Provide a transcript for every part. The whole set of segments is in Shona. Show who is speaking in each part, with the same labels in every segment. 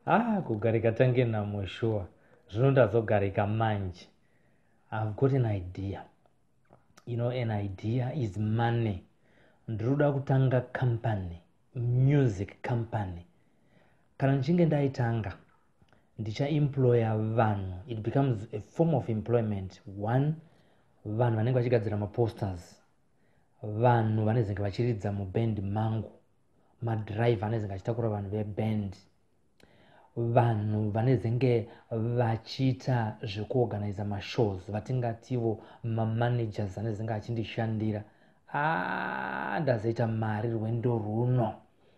Speaker 1: Ah, kugarika tange nhamo shuwa. Zvino ndazogarika manje. I've got an idea. You know, an idea is money. Ndiri kuda kutanga company, music company. Kana ndichinge ndaitanga, ndichaemploya vanhu. It becomes a form of employment. One, vanhu vanenge vachigadzira maposters, vanhu vanezenge vachiridza muband mangu, madriver anezenge achitakura vanhu veband, vanhu vanezenge vachiita zvekuorganiza mashows, vatingativo mamanagers anezenge achindishandira. Ah, ndazoita mari rwendo runo,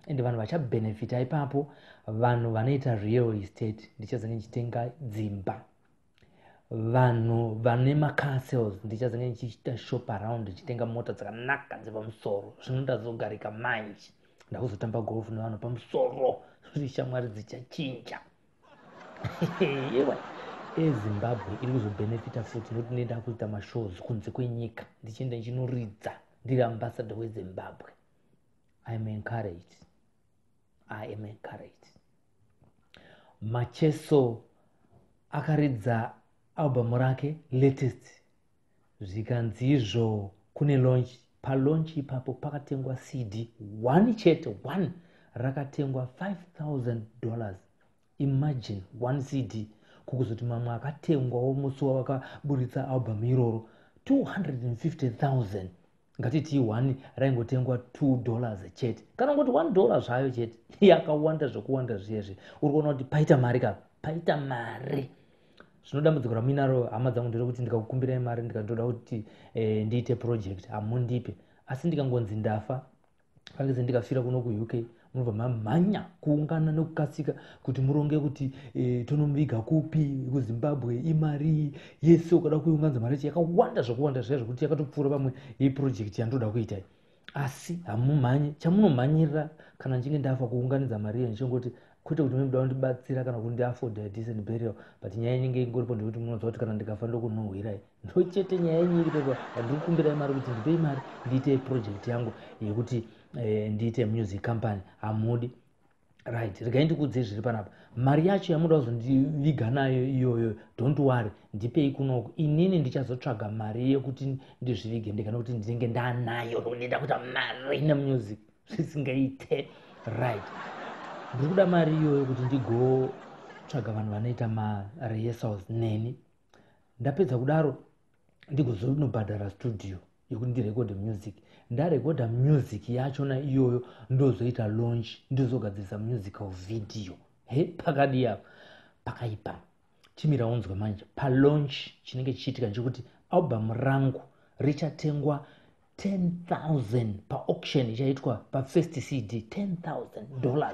Speaker 1: ende vanhu vachabhenefita ipapo vanhu vanoita real estate, ndichazenge ndichitenga dzimba, vanhu vane macar sales, ndichazenge ndichiita shop around ndichitenga mota dzakanaka dzepamusoro. Zvino ndazogarika manje, ndakuzotamba golf nevanhu pamusoro, shamwari dzichachinja. Iwe, eZimbabwe iri kuzobhenefita futi nokuti ndinoenda kuita mashows kunze kwenyika, ndichienda ndichinoridza ndiri ambassador weZimbabwe. I am encouraged, I am encouraged. Macheso akaridza album rake latest, zvikanzi izvo kune launch. Palaunch ipapo pakatengwa CD one chete, one rakatengwa $5000. Imagine, one CD. Kukuzoti mamwe akatengwawo musi wavakaburitsa album iroro 250,000. Ngatiti one raingotengwa $2 chete, kana ngoti $1 zvayo chete, yakawanda zvokuwanda zviyezvi. Uri kuona kuti paita mari kapa, paita mari. Zvino dambudziko ramuinaro, hama dzangu, nderekuti ndikakukumbirai mari, ndikandoda kuti ndiite project, hamundipe. Asi ndikangonzi ndafa, kangeze ndikafira kuno kuUK, munobva mamhanya kuungana nekukasika kuti muronge kuti tonomuviga kupi kuZimbabwe. Imari yese ukada kuiunganza, mari yacho yakawanda zvokuwanda zviya zvokuti yakatopfuura pamwe yeproject yandoda kuita. Asi hamumhanyi. Chamunomhanyirira kana ndichinge ndafa kuunganidza mari iyo, ndichingoti kwete kuti munoda kundibatsira kana kundiafforda decent burial, but nyaya inenge ingoripo ndekuti munoziva kuti kana ndikafa ndokunhuhwirai. Ndochete nyaya yenyu iripo. Ndiri kukumbirai mari kuti ndipei mari ndiite project yangu yekuti ndiite music company, hamudi. Right, regai ndikuudzei zviri panapa. Mari yacho yamuda kuzondiviga nayo iyoyo, don't worry, ndipei kunoku. Inini ndichazotsvaga mari yekuti ndizvivige ndega, nekuti ndinenge ndanayo, nokuti ndida kuita mari nemusic zvisingaite. Right, ndiri kuda mari iyoyo kuti ndigotsvaga vanhu vanoita marehearsals neni. Ndapedza kudaro, ndigozonobhadhara studio yekuti ndirekodhe music. Ndarekodha music yachona iyoyo, ndozoita launch, ndozogadzirisa musical video. He, pakadii apa? Pakaipa. Chimira unzwe manje. Palaunch chinenge chichiitika ndechekuti album rangu richatengwa 10,000 paauction ichaitwa pafirst CD, $10,000.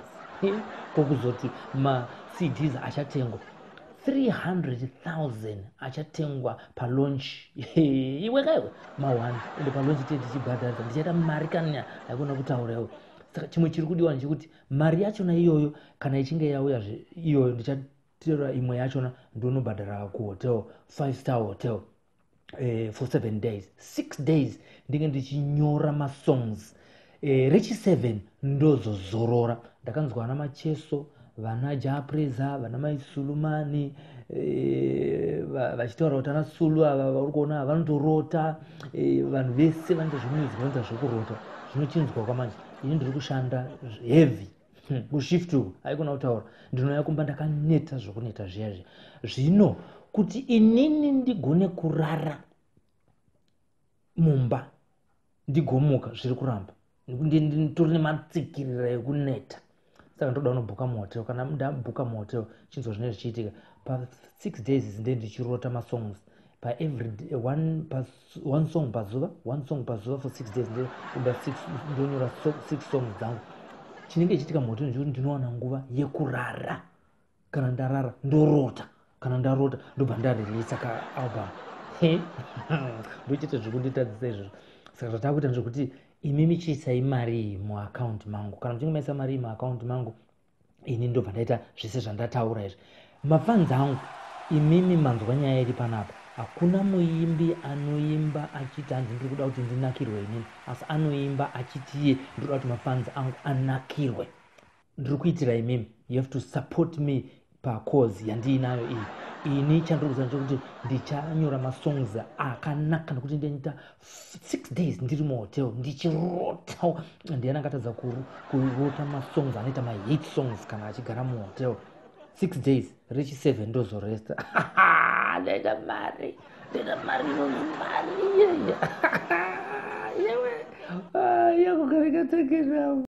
Speaker 1: Kokuzoti maCDs achatengwa 300,000, achatengwa palaunch. Iwe kaiwe, ma1 ende palaunch tee tichibhadharisa, ndichaita mari kana haikona kutaura iwe. Saka chimwe chiri kudiwa ndechekuti mari yachona iyoyo kana ichinge yauya iyoyo, ndichatora imwe yachona ndonobhadhara kuhotel, five star hotel, for 7 days. 6 days ndinge ndichinyora masongs, rechi7 ndozozorora. Ndakanzwa vana Macheso, vana Japreza, vana Maisulumani vachitaura kuti ana Sulu ava vari kuona vanotorota. Vanhu vese vanoita zvemusic vanoita zvekurota. Zvinochinzwa kwamanje, ini ndiri kushanda heavy kushift uku, haikona kutaura. Ndinouya kumba ndakaneta zvokuneta zviya zviya. Zvino kuti inini ndigone kurara mumba ndigomuka, zviri kuramba, nditori nematsikirira ekuneta. Saka ndoda kunobhuka muhotel. Kana ndabhuka muhotel, chinzwa zvinenge zvichiitika pa6 days. Nde ndichirota masongs paevery one, pa, one song pazuva, one song pazuva for 6 days. Ndoba ndonyora six songs dzangu. Chinenge chichiitika muhotel ndechekuti ndinowana nguva yekurara. Kana ndarara, ndorota. Kana ndarota, ndobva ndareleasa kaalbum. Ndochete zviri kunditadzisa izvozvo. Saka zvatakuita ndezvekuti imimi chiisai mari iyi muakaunti mangu. Kana muchinge maisa mari iyi muakaunti mangu, ini ndobva ndaita zvese zvandataura izvi. Mafans angu, imimi manzwa nyaya iri panapa. Hakuna muimbi anoimba achiti hanzi ndiri kuda kuti ndinakirwe inini, asi anoimba achiti iye ndinoda kuti mafans angu anakirwe. Ndiri kuitira imimi, you have to support me pacause yandiinayo iyi. Ini chandiri kuziva ndechekuti ndichanyora masongs akanaka, nekuti ndinoita 6 days ndiri muhotel ndichirota. Ndiani angatadza kurota masongs anoita mahit songs kana achigara muhotel 6 days? Rechi7 ndozoresta. Ndaita mari, ndaita mari inonzi mari iyeye. Yewe, yakukarekatekenavo.